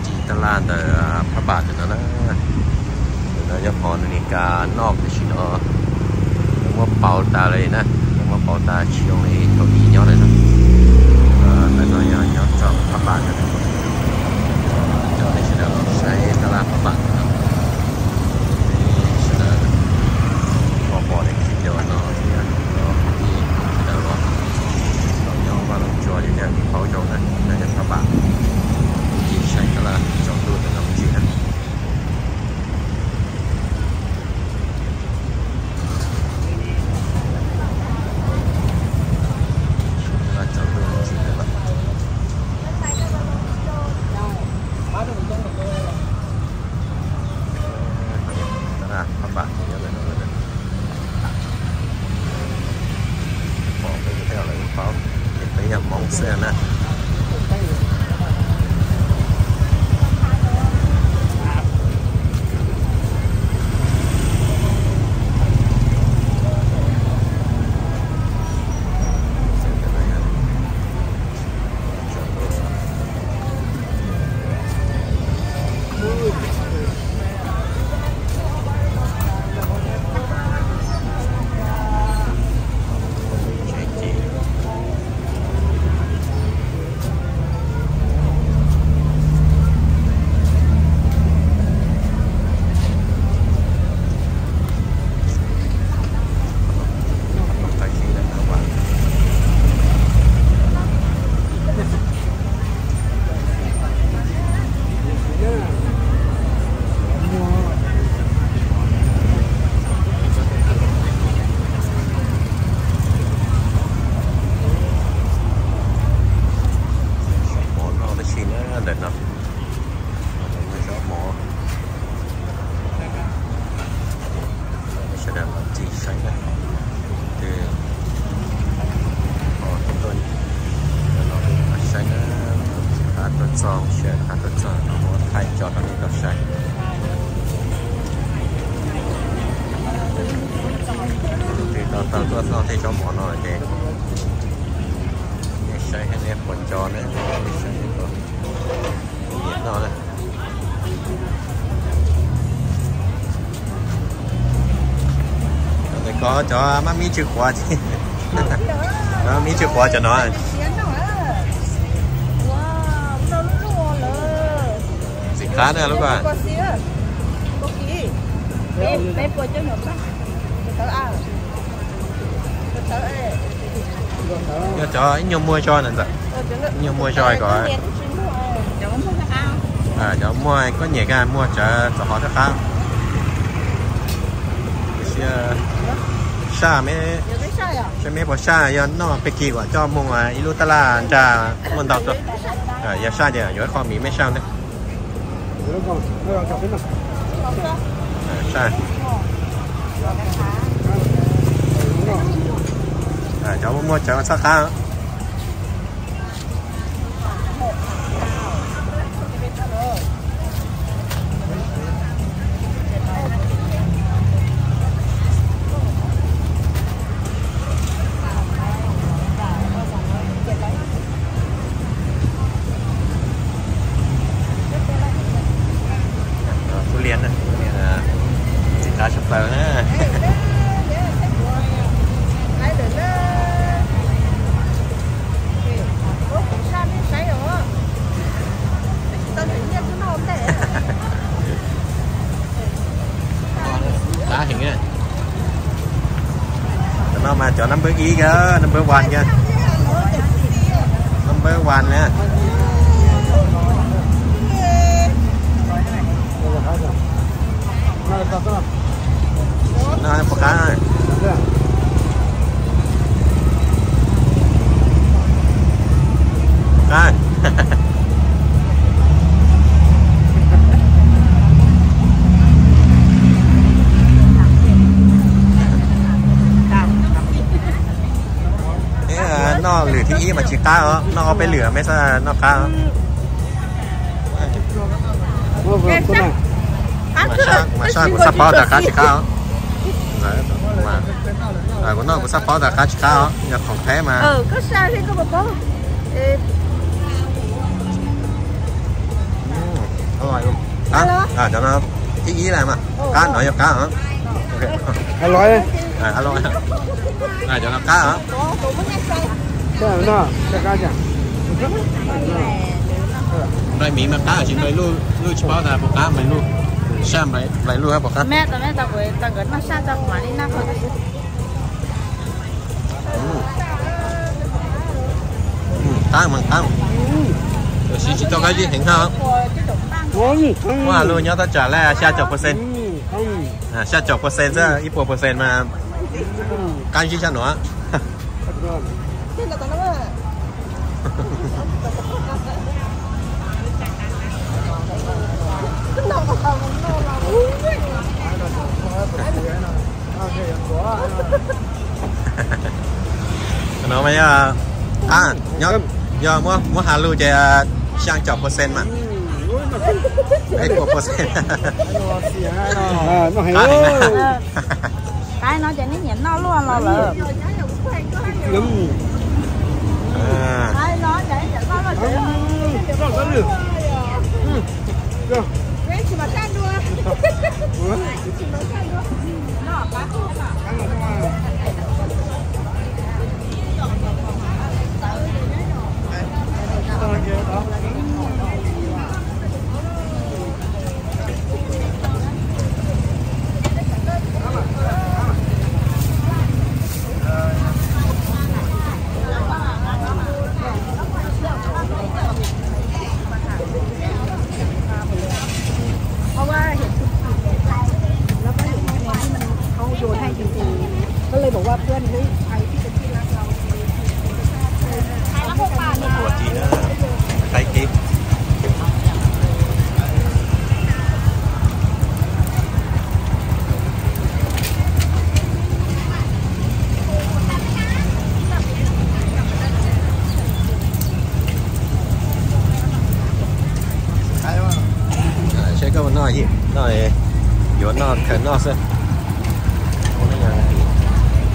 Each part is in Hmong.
Ci tab laj ntawm Phab Npam ntawm no na. Ntawm no nyob hauv Amelikas noj tam sim no, muab pauv tas lawm na, muab pauv tas tsis zoo li thaum ub nyob lawm na. Ntawm no yog nyob rau Phab Npam ntawm no, coj nej sawv daws los saib tab laj Phab Npam ntawm no. Sawv daws pom pom daim video no thiab los sawv daws los nyob Vaj Looj Tsua ces nej paub zoo na, nyob Phab Npam, ci saib tab laj tsaus ntuj ntawm no me ntsis na. Tab laj Phab Npam nyob ntawm no, pom peb tej lawv paub ces peb yog Hmoob xwb na. Zaub mov no tab sis na, ntawm no zaub mov. Sawv daws los ci saib na, twb tuaj saib na, qab tuaj txog, sawv daws qab tuaj txog no muab thaij tso rau nej tau saib. Tus twg tau tau tuaj txog tej zaub mov no ces nej saib thiab nej puas nco na, nej saib nej puas nyiam noj na. Ntawm ko cov mab mib tsw quav, cov mab mib tsw quav cov no. Ntxim qab na lub ko. Yog cov ib nyuag muag zog na ntxawm, ib nyuag muag zog kom cov muag koj nyiam ka muag tsawv txaus hov thiab qab. Saj, seb meb puas saj, yog noj peb kis kom coj mus ib lub tab laj nrag muaj ntau tuaj. Yog saj ces yuav ib qho mis meb saj ntej. Cov muag muag tsawv txhob qab. Tub liab, txiv qab tshaj plaws na. Qab heev. Cov no mas cov number ib, number one, number one na. No puas qab? Qab. Noj lwm thib ib mas tsis qab os, noj ob peb lwm meb xav noj qab. Mas saj kuv xav paub tas qab tsis qab os. Kuv noj kuv xav paub tas qab tsis qab os, yog khoom qheb mas. Cov no ib ib las mas, qab no yog qab. Cov no qab. Nplai miv mas qab, tsis nplai luj tsis paub tas puas qab, nplai luj, saj nplai luj puas qab. Qab mas qab, tab sis tsis tau qab zib heev thiab. Muaj has lug nyob tab tsam li xya caum percent, xya caum percent xwb, ib puas percent mas qab zib sab nuav. No mas yog, yog muab has lug ces xya caum percent mas, ib puas percent. Qab no ces nej nyiam noj luaj los lawm. Ua ci na, qab zib. Saib koj noj, noj, yuav noj khaws noj xwb.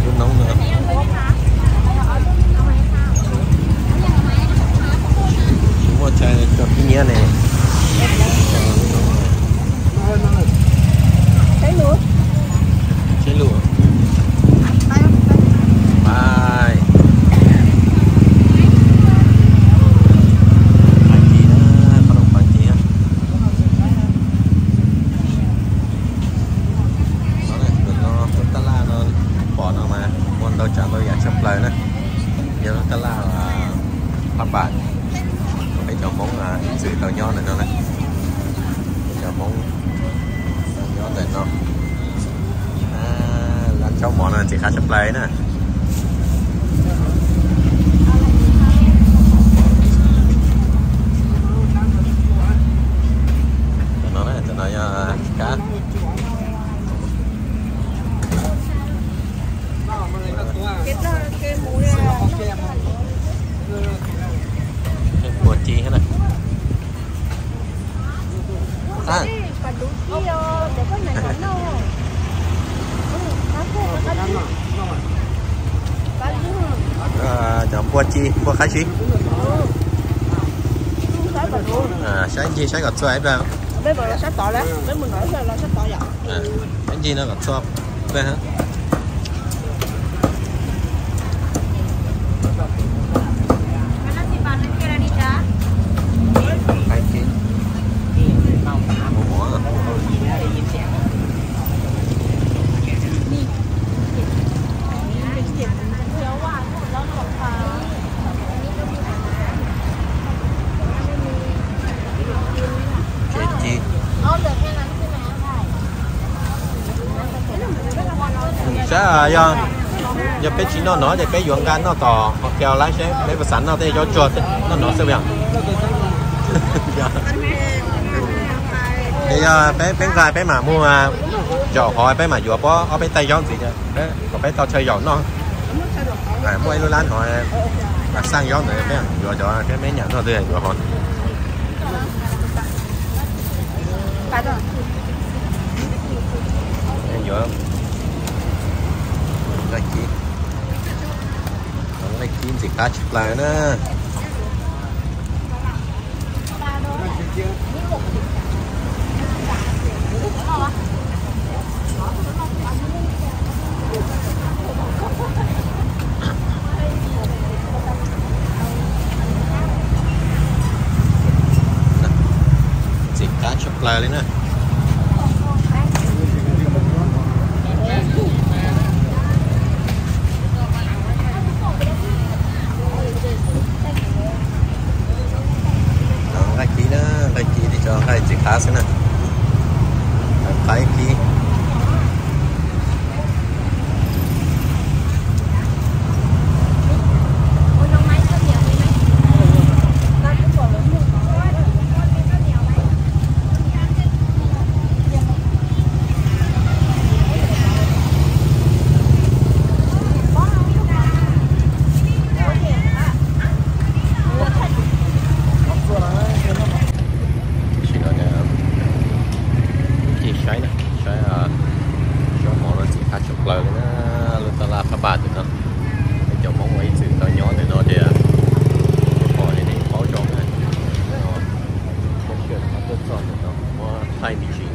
Lub noob no tsis muaj chaw coj khib nyiab ne. Saib lus. Pais. Pais ci na, qhov no pais ci na. No, tab laj no pom no mas muaj ntau tsav ntau yam tshaj plaws na. Yog lub tab laj phab npas, peb cov Hmoob ib txwm tau nyob ntawm no na. Peb cov Hmoob tau nyob ntawm no. Lab tsaub mov no ntxim qab tshaj plaws na. Cov no na, cov no yog kab. Ua ci thiab na. Cov npua ci, npua qab zib. Saib ncig saib kom txhua ib pliag. Saib ncig no kom txhua ib pliag. Saib, yog, yog peb tsis noj no ces peb yuav nqa noj tom hos keo lawm seb peb puas xav noj tej zaub tsuag noj no xwb yog. Ces yog peb, peb nqa peb mam mus zaum hov peb mam yuav pob ob peb taig zaub ntxiv kom peb tau chaw zaum noj. Muaj ib lub lab hov xaj zaub ntawd peb yuav cov peb nyam noj twg yuav hov. Yuav nqaij kib, nqaij kib ntxim qab tshaj plaws na. plaws li na. Nqaij kib na, nqaij kib li cov nqaij txiv qab xwb na. Nqaij kib. Tam sim no ces wb cia saib na, saib zaub mov no txiv qab tshaj plaws li na, lub tab laj phab npaj ntawm no. Peb cov Hmoob uas ib txwm tau nyob ntawm no tias pom li nej paub zoo na. Peb tuaj txog ntawm no muab thaij me ntsis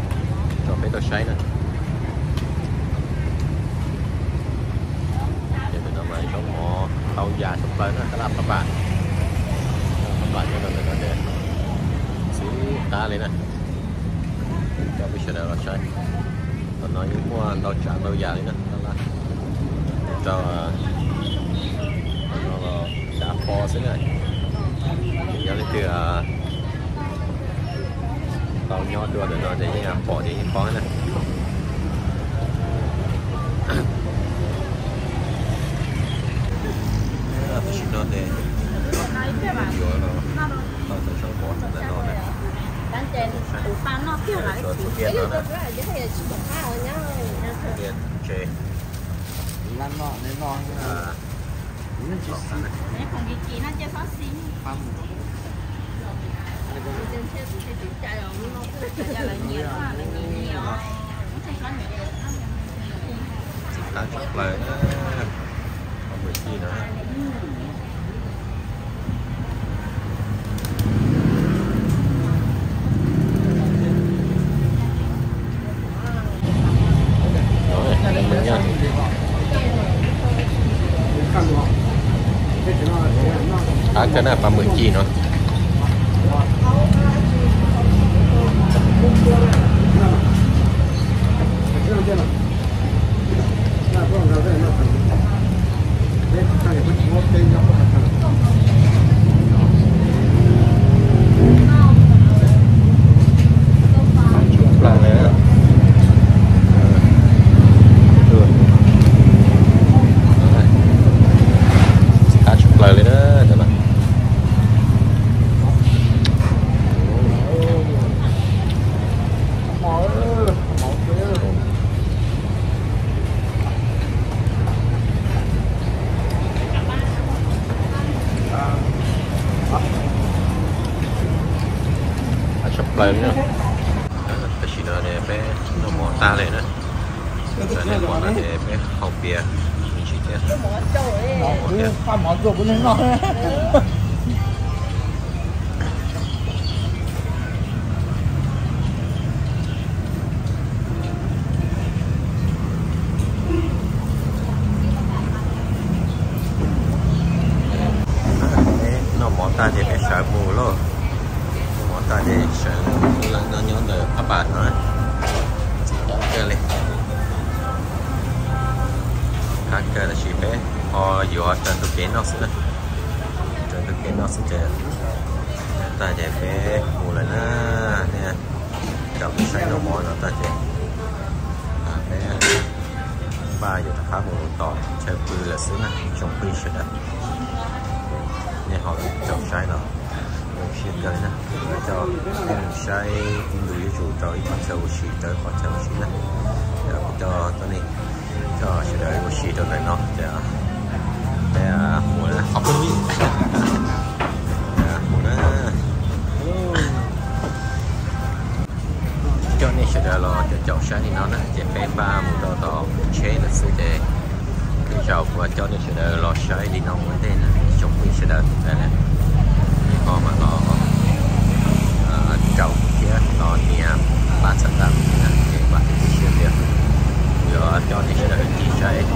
rau peb tau saib na. Ces ntawm no mas zaub mov ntau yam tshaj plaws na, tab laj phab npaj, phab npaj nyob rau ntawm no ces xiv qab li na. Coj peb sawv daws los saib, tom no yeej muaj ntau tsav ntau yam li na, tab laj rau no los tsav pho xwb na. Ces yog leej twg tau nyob dua ntawm no ces yeej pom ces yeej paub na. Tam sim no ces yuav los tau cov zaub mov ntawm no na. Cov txhua tiaj no na. Txhua tiaj tsev. Txiv qab tshaj plaws na, pab mười kg no. Qab kawg na, pab mười kg no. Qab tshaj plaws li na. Qab tshaj plaws li na. Tam sim no ces peb noj mov tag li na. Noj mov no ces peb haus pias me ntsis thiab. Noj mov tag ces peb sawv mus lauj. Noj mov tag ces sawv mus, nyob ntawm phab npaj no. Txiv qab kawg li. Qab kawg tab sis peb ho yuav raws ntug kev noj xwb na. Raws ntug kev noj xwb ces tag ces peb mus lawm na. Nej caum saib noj mov no tag ces peb npaj yuav rov qab mus tom chaw pw lawm xwb na ib tsoom phooj ywg sawv daws. Nej ho caum saib los zoo siab kawg li na. Coj peb mus saib ib ntu yuav tsum rau ib qhov chaw ua si, rau ib qhov chaw ua si na. Coj nej, coj sawv daws ua si rau ntawm no ces peb mus na, qhov peb mus na. Coj nej sawv daws los caum caum saib li no na ces peb npaj mus rau tom tsheb lawm xwb ces tej zaum kuv coj nej sawv daws los saib li no ua ntej na ib tsoom phooj ywg sawv daws. Nej ho mas los caum thiab los nias pab txhawb nqa kuv na ces vam thiab cia siab tias kuv yuav coj nej sawv daws ncig saib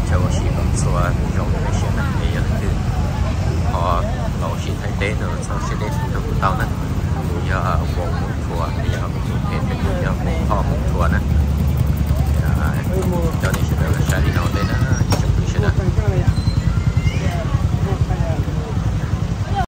chaw ua si kom txhua zoo rau nej siab na. Es yog leej twg ho los ua si Thaib teb no los txhob siab deb tus nrog kuv tau na. Kuv yog Npoo Mus Thua. Yog ho mus txog